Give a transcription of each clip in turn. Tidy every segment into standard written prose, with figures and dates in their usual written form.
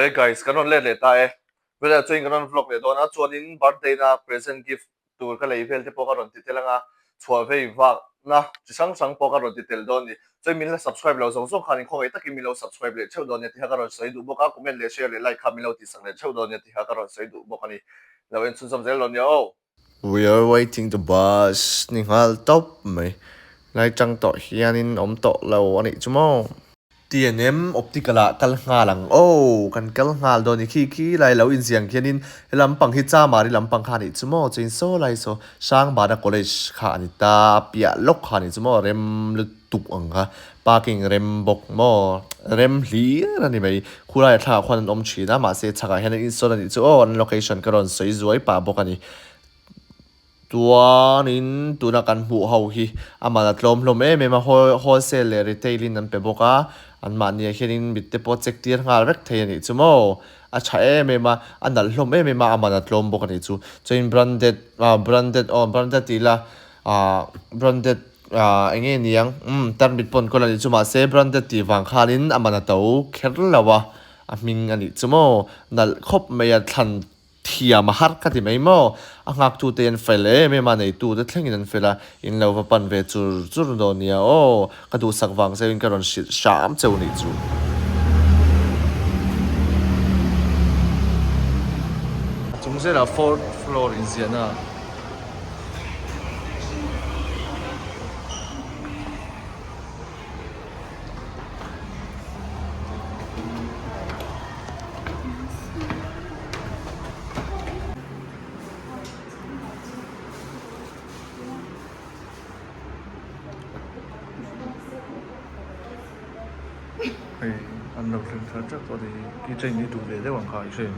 Aw e guys, kan rawn let leh ta e. Velah chuan kan rawn vlog leh dawn a, chuanin birthday na present gift tur ka lei vel te pawh ka rawn ti tel anga, chhuah vei vak na chi hrang hrang pawh ka rawn ti tel dawn ni. Chuan min la subscribe lo zawng zawng khan inkhawngaih takin min lo subscribe leh theuh dawn nia tiha ka rawn sawi duh bawk a, comment leh share leh like kha min lo tihsak leh theuh dawn nia tiha ka rawn sawi duh bawk a ni. Lo en chhunzawm zel dawn nia aw. We are waiting the bus ni nghal tawp mai. Lai chang tawh hianin awm tawh lo a nih chu maw? TNM Optical ah kal nghal ang aw, kan kal nghal dawn i khi khi lai lo inziang khianin he lampang hi Chamari lampang kha a nih chu maw? Chuin saw lai saw Sangbana College kha a ni ta, a piah lawk kha a nih chu maw? Rem lutuk ang kha. Parking rem bawk maw? Rem hlir a ni mai. Khulaiah thlangah khuan an awm thin a, mahse chhakah hian an insawn a nih chu aw, an location ka rawn sawi zuai pah bawk a ni. Chuanin tuna kan hmuh ho hi a man a tlawm hlawm em em a, wholesale leh retail in an pe bawk a, anmahniah hianin mit te pawh check tir nghal vek thei a nih chu maw? A tha em em a, a nalh hlawm em em a, a man a tlawm bawk a nih chu. Chuanin branded, branded aw branded tih ila Ah branded ah eng nge niang umm tarmit pawn kawl a nih chu mahse branded tih vang khanin a man a to kher lo a a hming a nih chu maw nalh khawp mai a thlan thiam a har ka ti mai maw a nghak tu te an fel em em a neitu te thlengin an fel a in lo va pan ve chur chur dawn nia aw ka duhsak vang zeuhin ka rawn hrilh hram cheu nih chu. A chung zelah fourth floor inziahna. Hei an lo thleng thar teuh tawh a ni keychain hi duh ve deuh ang kha i hre em?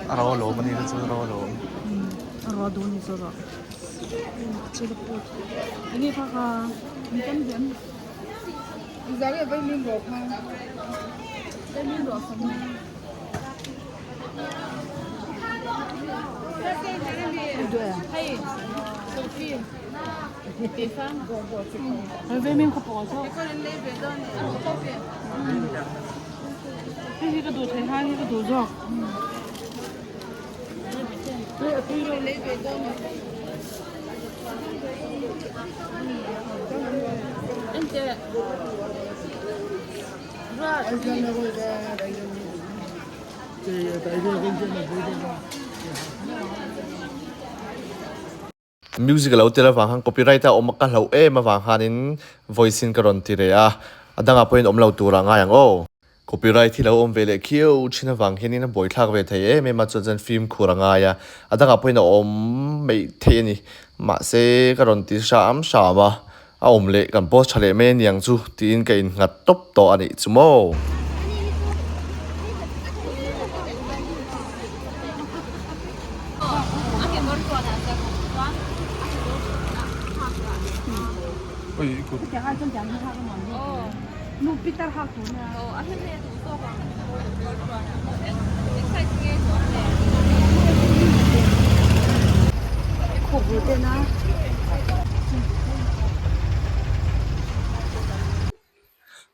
A ro alawm a ni kha chu a ro alawm. A ro duh a ni chu rawh. Enge kha kha Music a lo tel avang khan copyright a awm a ka hlauh em avang khanin voice in ka rawn ti reh a, a dangah pawhin awm lo tur ah ngai ang aw. Copyright hi lo awm ve leh khiau thin avang hianin a buaithlak ve thei em em a, chuan chuan fimkhur a ngai a, a dangah pawhin a awm mai thei a ni. Mahse ka rawn ti hram hram a, a awm leh kan post tha leh mai aniang chu tiin ka innghat tawp tawh a nih chu maw.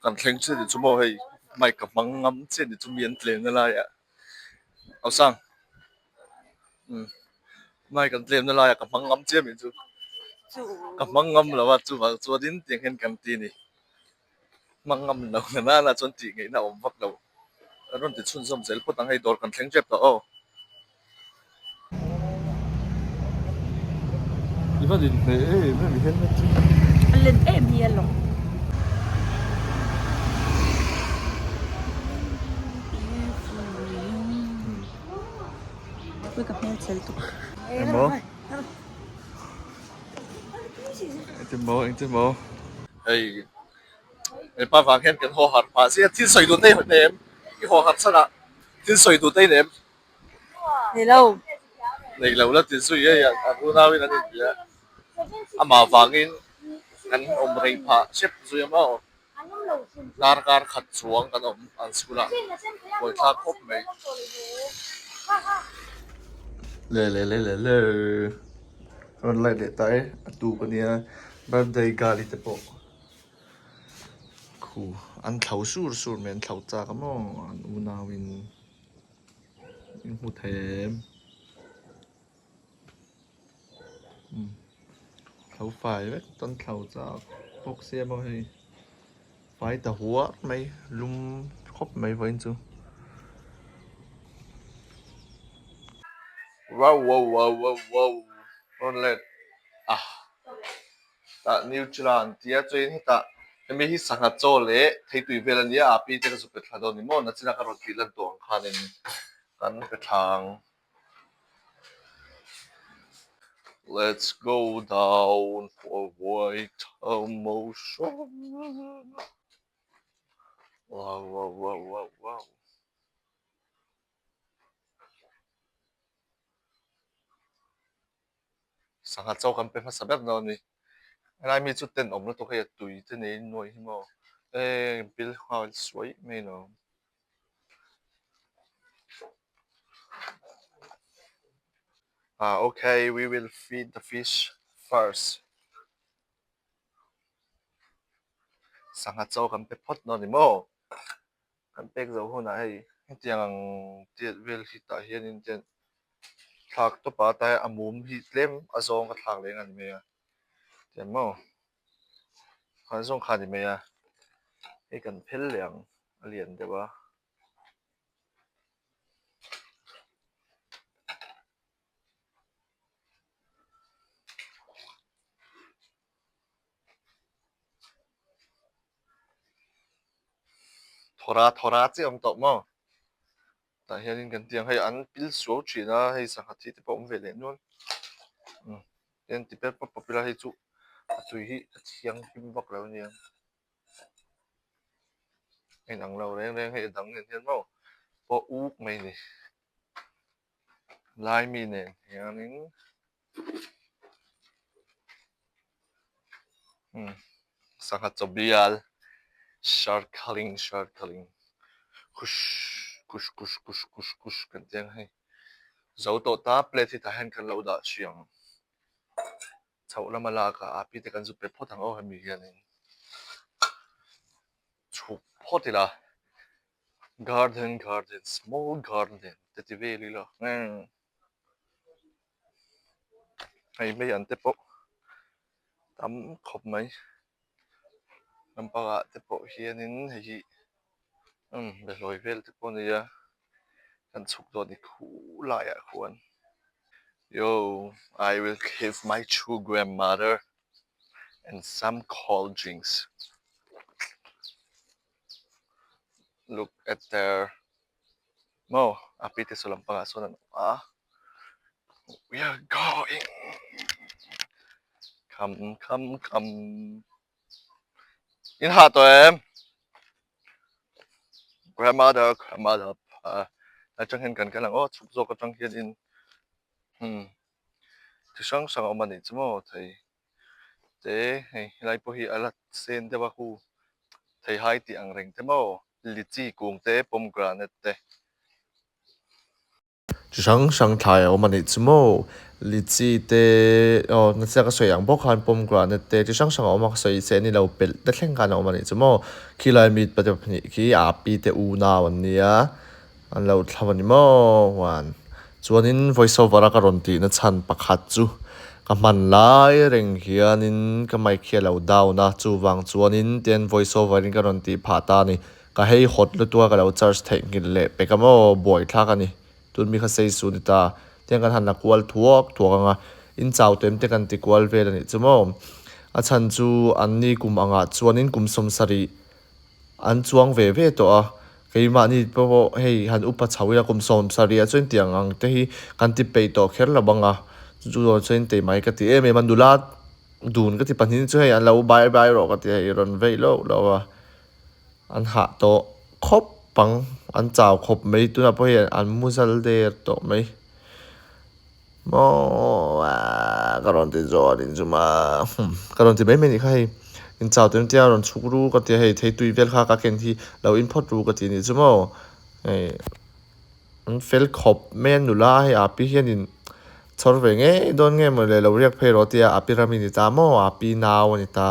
Kan thleng chiah ni chu maw hei mic ka hmang ngam chiah ni chu mi an tlemna laiah au sang umm mic an tlemna laiah ka hmang ngam chiah mi chu ka hmang ngam lo a chuvang chuanin tiang hian kan ti a ni. Hmang ngam lo na nana chuan tih ngaihna a awm vak lo. Kan rawn ti chhunzawm zel phawt ang hei dawr kan thleng tep tawh aw. I va din hle em em i helmet chu. A len em hi a lawng. Pui ka hmel chel tuk. Emaw. Engtin maw engtin maw. Hei hepa vang hian kan haw harh phah zia thil sawi duh te i nem i haw harh chhan ah thil sawi duh te i nem Nei lo Nei lo la ti zui hei an unau in an inbia amah vangin kan awm rei phah hrep zui a maw darkar khat chuang kan awm an school ah buaithlak khawp mai. Le le le le le. Rawn light leh ta e a tuk ania birthday girl te pawh khu an thlo sur sur mai an thlo chak a maw an unau in in hmu thei em umm thlo fai vek an thlo chak bawk sia maw hei fai ta huar mai lum khawp mai vawiin chu. Wow wow wow wow wow rawn let a tah nutella an tia chuan hetah hemi hi sangha chaw leh theitui vel a nia a pi te ka zu pe thla dawn ni maw nachina ka rawn tih lan tawh ang khanin kan pe thla ang let's go down for white emotion wow wow wow wow wow. Sangha chaw kan pe hmasa ber dawn a ni. Helai mi chu tenawm lutuk hei a tui te nei nuaih hi maw eng pil nghal suai mai lo. Ah okay we will feed the fish first. Sangha chaw kan pe phawt dawn a ni maw. Kan pek zo hunah hei hetiang ang tiat vel hi tah hianin tian thlak tawp a tlai a mum hi tlem a zawng ka thlak leh a ni mai a tiang maw khan zawng kha a ni mai a hei kan phel leh ang a lian deuh a. Thawra thawra chiah a awm tawh maw tah hianin kan ti ang hei an pil suau thin a hei sangha thi te pawh a awm ve leh nual umm tin ti per pawp pawp ila hei chu a tui hi a thianghlim vak lo a nia a inang lo reng reng hei a dang nen hian maw pawh uk mai a ni. Lai mi nen hianin umm sangha chaw bial circling circling khush khush khush khush khush khush kan tih ang hei zo tawh ta plate hi tah hian kan lo dah thin ang chhoh lama lak ah api te kan zu pe phawt ang aw hemi hianin chhuk phawt ila. Garden garden small garden te ti vel ila hei hmei an te pawh tam khawp mai lampangah te pawh hianin hei hi umm behlawi vel te pawh a ni a kan chhuk dawn ni khulaiah khuan yo I will give my true grandmother and some cold drinks. Look at there maw a pi te saw lampangah sawn an awm a we are going come come come in hah tawh em grandmother grandmother ah atang hian kan kal ang aw chhuk zawk atang hianin hmm chi hrang hrang a awm a nih chu maw thei. Te hei helai pawh hi a la sen deuh a hu theihai tih ang reng te maw litchi kung te pomegranate te. Chi hrang hrang thlai a awm a nih chu maw litchi te aw nasa ka sawi ang bawk khan pomegranate te chi hrang hrang a awm a ka sawi che a ni lo pelh te thleng khan a awm a nih chu maw khilai mi pahnih khi aapi te unau an nia. An lo thlam a ni maw? One. Chuanin voice over a ka rawn tihna chhan pakhat chu Ka hman lai reng hianin ka mic hi a lo down a, chuvang chuanin tian voice over in ka rawn tih phah ta a ni. Ka hei hawt lutuk a ka lo charge theihnghilh leh pek a maw buaithlak a ni. Tun mi kha sei su ni ta. Tiang kan han la kual thuak thuak ang a, in chau tem te kan ti kual vel a nih chu maw. A chhan chu an ni kum angah chuanin kum 70 an chuang ve ve tawh a, keimahni pawh hei han upa chho ila kum 70 ah chuan tiang ang te hi kan ti peih tawh kher lo bang a, chu chu chuan tei mai ka ti em em a, nula dun ka ti pahnih chu hei an lo bai bai rawh ka ti a, hei rawn veih loh loh a. An hah tawh khawp ang, an chau khawp mai tunah pawh hian an mu zal der tawh mai. Maw aaa ka rawn ti zawh a nih chu ma ka rawn ti mai mai nih kha hei in chau tawh em tia rawn chhuk ru ka tia hei thei tui vel kha ka ken hi lo in phawt ru ka ti nih chu maw hei an fel khawp mai a nula hei api hianin chhawr ve ngei dawn nge maw le lo riak phei rawh tia api ram i ni ta maw api nau a ni ta.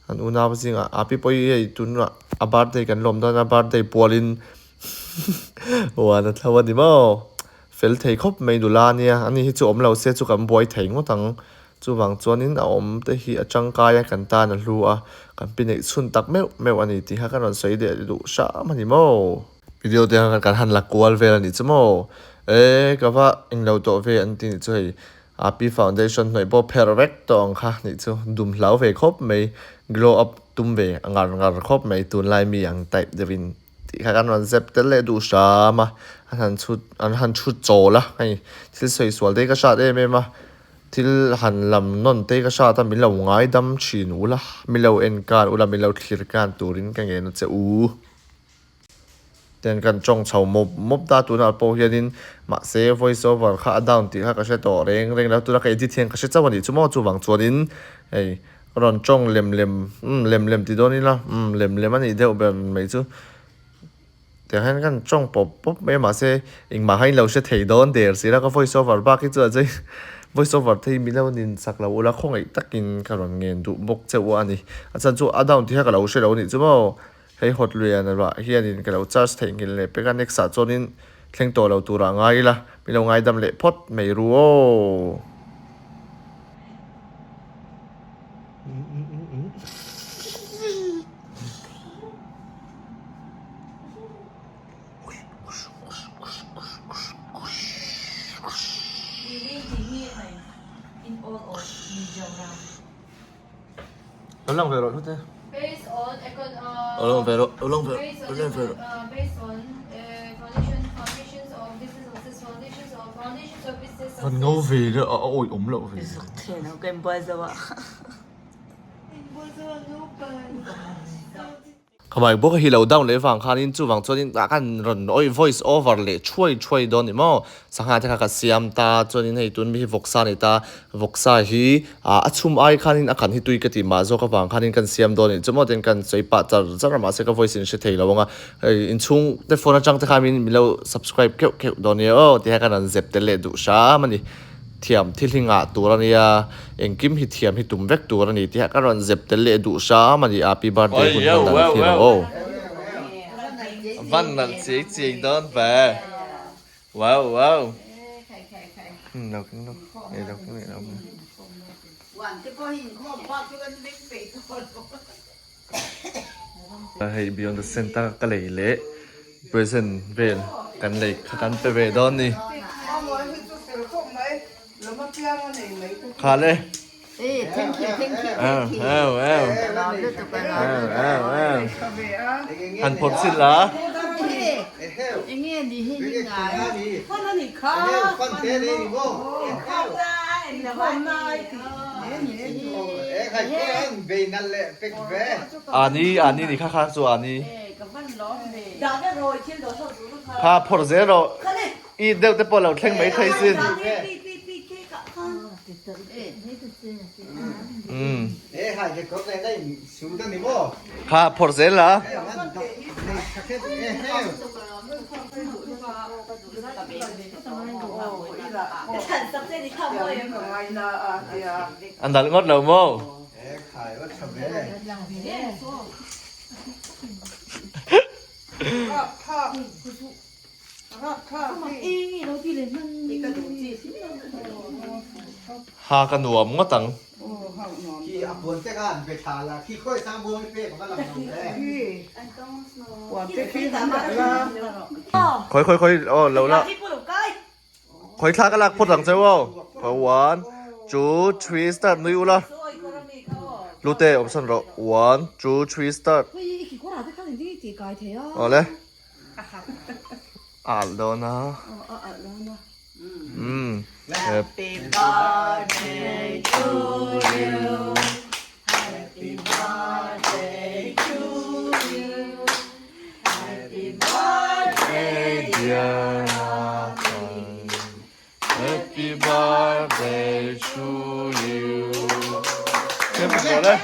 An unau zingah a pi pawh hi hei tunah a birthday kan lawm dawn a birthday pualin huan a thlo a ni maw fel thei khawp mai nula ania ani hi chu awm lo se chu kan buai thei ngawt ang chuvang chuanin a awm te hi a tangkai a kan tan a hlu a kan pi neih chhun tak meuh meuh a ni tih kha ka rawn sawi leh duh hram a ni maw. Video te khan kan han la kual vel a nih chu maw e ka va englo tawh ve an ti nih chu hei. Api foundation hnawih pawh pherh vek tawh ang kha nih chu dum hlau ve khawp mai glow up tum ve a ngar ngar khawp mai tunlai mi ang type deuh in tih kha kan rawn zep tel leh duh hram a an han chhut an han chhut chawl a hei thil sawi sual te hi ka hrat em em a thil han lam nawn te hi ka hrat a min lo ngaidam thin ula min lo en kan ula min lo thlir kan turin ka ngen a che u. Tiang kan tawng chho mawp mawp ta tunah pawh hianin mahse voice over kha a down tih kha ka hre tawh reng reng lo tuna ka edit hian ka hre chauh a nih chu maw chuvang chuanin hei ka rawn tawng lem lem umm lem lem ti dawn ila umm lem lem a nih deuh ber mai chu tiang hian kan tawng pawp pawp mai a mahse engmah kha in lo hre thei dawn der si la ka voice over bak hi chu a chei voice over te hi min lo nin chak lo ula khawngaih takin ka rawn ngen duh bawk cheuh a ni a chhan chu a down tih kha ka lo hre lo a nih chu maw. Hei hawt luian erawh hianin ka lo charge theihnghilh leh pek a, next ah chuanin thleng tawh lo turah ngai ila, min lo ngaidam leh phawt mai ru aw. Lo lang ve rawh hlute. Based on econ uh, Lo lang ve rawh, lo lang ve based lo on lang ve rawh. uh, based on uh, foundation foundations of business success foundations of foundations of business Van success. ngo ve le a awih awm loh ve. Zuk thei lo ka inbual zo a. Inbual zo a naupan. Ka mic bawk hi lo down leh vang khanin chuvang chuanin ah khan rawn awih voice over leh thuai thuai dawn ni maw sangha te kha ka siam ta chuanin hei tun mi hi vawksa a ni ta vawksa hi ah a chhum ai khanin a khan hi tui ka tih mah zawk avang khanin kan siam dawn a nih chu maw tin kan sawi pah char char a mahse ka voice in hre thei lo ang a hei inchhung te phone atang te khan min lo subscribe keuh keuh dawn nia aw ti hian ka rawn zep tel leh duh hram a ni. Thiam thil hi ngah tur a nia, engkim hi thiam hi tum vek tur a ni tih ka rawn zep tel leh duh hram a ni, Api birthday hun hman dan thlir ang aw. Van nalh chiai chiai dawn ve. Wow wow. Lo keng lo, ei lo keng leh lo. Hei Beyond the Center ka lei leh present vel kan lei kha kan pe ve dawn ni. Kha le. Han phawrh chhin la. Ani ani ni kha kha chu ani. Kha phawrh zel rawh. I deuh te pawh lo thleng mai thei sin. Kha phawrh zel la. A nalh ngawt lo maw? Ha ka nuam ngawt ang. Khawi khawi khawi aw lo la. Khawi thla ka lak phawt ang che aw. One, two, three, start nui ula. Lute awmsan rawh. One, two, three, start. Awle. Alh dawn a. Umm. Happy birthday to you. Happy birthday to you. Happy birthday dear Nathan. Happy birthday to you. Happy birthday.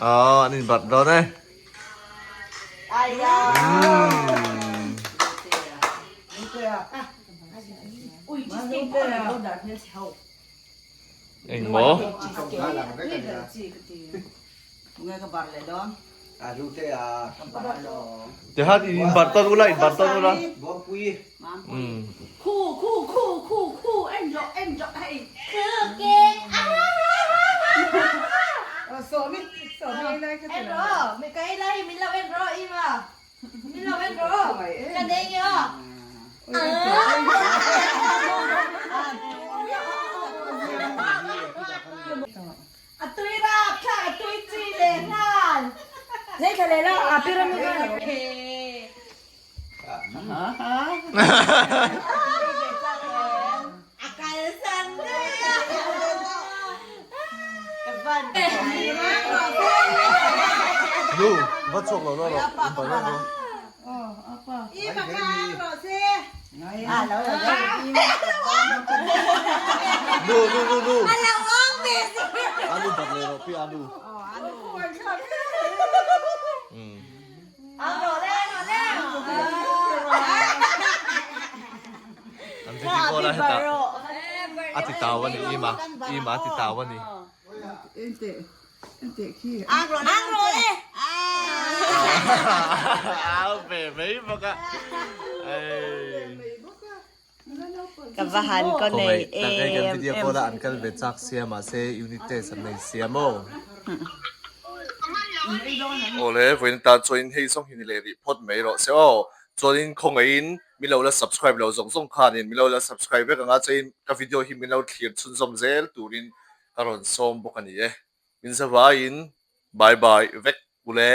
Aw an in barh dawn e. Engmaw? Tihan in barh tawn ula, in barh tawn ula. Umm. A tui rapthlak a tui chi leh nghal. Nei thla leh la a pyramid a. A kal san daih a. Ka van Nu, va chhuak lo lo rawh, in ban rawh. Nu nu nu nu. Anu bat leh rawh pi anu. An video call a hetah a ti tau a ni ima ima a ti tau a ni. Au ve mai bawk a. Ka va han ko nei em. Tak e kan video call a an kal ve chak sia mahse unit test an nei sia maw. Awle vawiin tan chuanin hei zawng hi ni leh rih phawt mai rawh se aw. Chuanin khawngaihin min lo la subscribe lo zawng zawng khanin min lo la subscribe vek ang a chuanin ka video hi min lo thlir chhunzawm zel turin ka rawn sawm bawk a ni e. Min zavaiin bye bye vek ule.